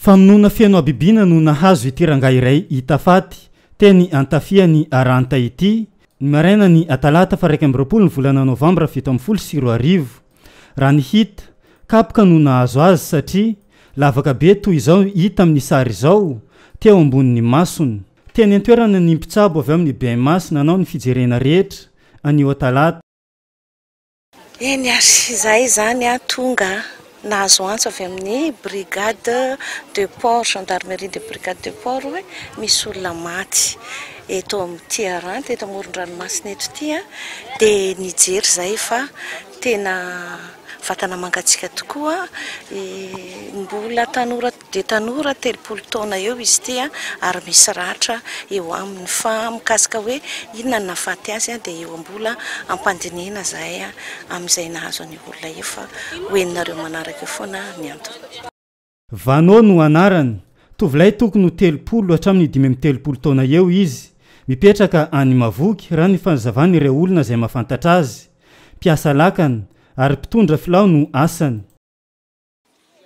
Famonoana feno habibiana no nahazo ity rangahy iray hita faty teny Antafian'i Aranta ity, ny marainan'ny talata faha 21 ny volana novambra 2017. Raha ny hita, kapoka no nahazo azy satria lavaka be toy izao hita amin'ny sary izao teo ambonin'ny masony. Teny an-toerana ny mpitsabo avy ao amin'ny BMH nanao ny fijerena rehetra anio talata. Eny ary, izahay izany tonga nahazo antso avy amin'ny brigade de port, gendarmerie de brigade de port hoe misy olona maty eto amin'ity Aranty, eto amoron-dranomasina eto ity dia nijery izahay fa tena vatana mangatsiaka tokoa, mbola tanora dia tanora, 30 taona eo izy ity ary misy ratra eo aminy. Fa mikasika hoe inona no nahafaty azy dia eo mbola ampandinihina izahay amin'izay nahazo an'io olona io fa ho henonareo manaraka eo foana ny antony. Vano no anarany. Tovolahy tokony ho 30 hatramin'ny 35 taona eo izy, mipetraka any Mavoky raha ny fanazavan'ireo olona izay mahafantatra azy. Mpiasa lakana ary mpitondra filao no asany.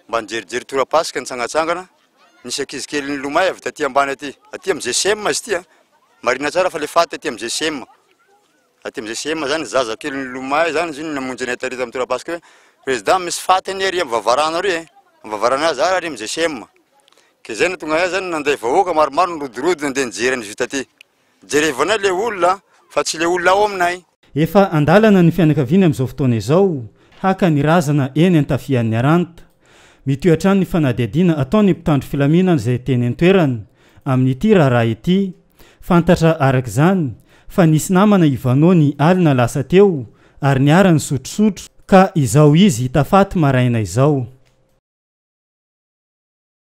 Mba nijerijery torapasika nitsangatsangana, nisy ankizy kely nilomay avy taty ambany aty, aty amin'ny GCM izy ity a, marihina tsara fa le faty aty amin'ny GCM, aty amin'ny GCM zany zaza kely nilomay zany izy io no namonjy anay tary tamin'ny torapasika hoe président misy faty anie ary amin'ny vavarano ary e, amin'ny vavarano aza ary amin'ny GCM, ke zay no tonga anay zany nandeha vahoaka maromaro nirodorodo nandeha nijery an'izy io taty, jerevanay le olona fa tsy le olona ao aminay. Efa an-dalana ny fianakaviany amin'izao fotoana izao haka ny razana eny Antafian'ny Aranta. Mitohy hatrany ny fanadihadiana ataon'ny mpitandro filaminana izay teny an-toerana amin'ity raharaha ity. Fantatra araka izany fa nisy namana i Vano ny alina lasa teo ary niara-nisotrosotro ka izao izy hita faty maraina izao.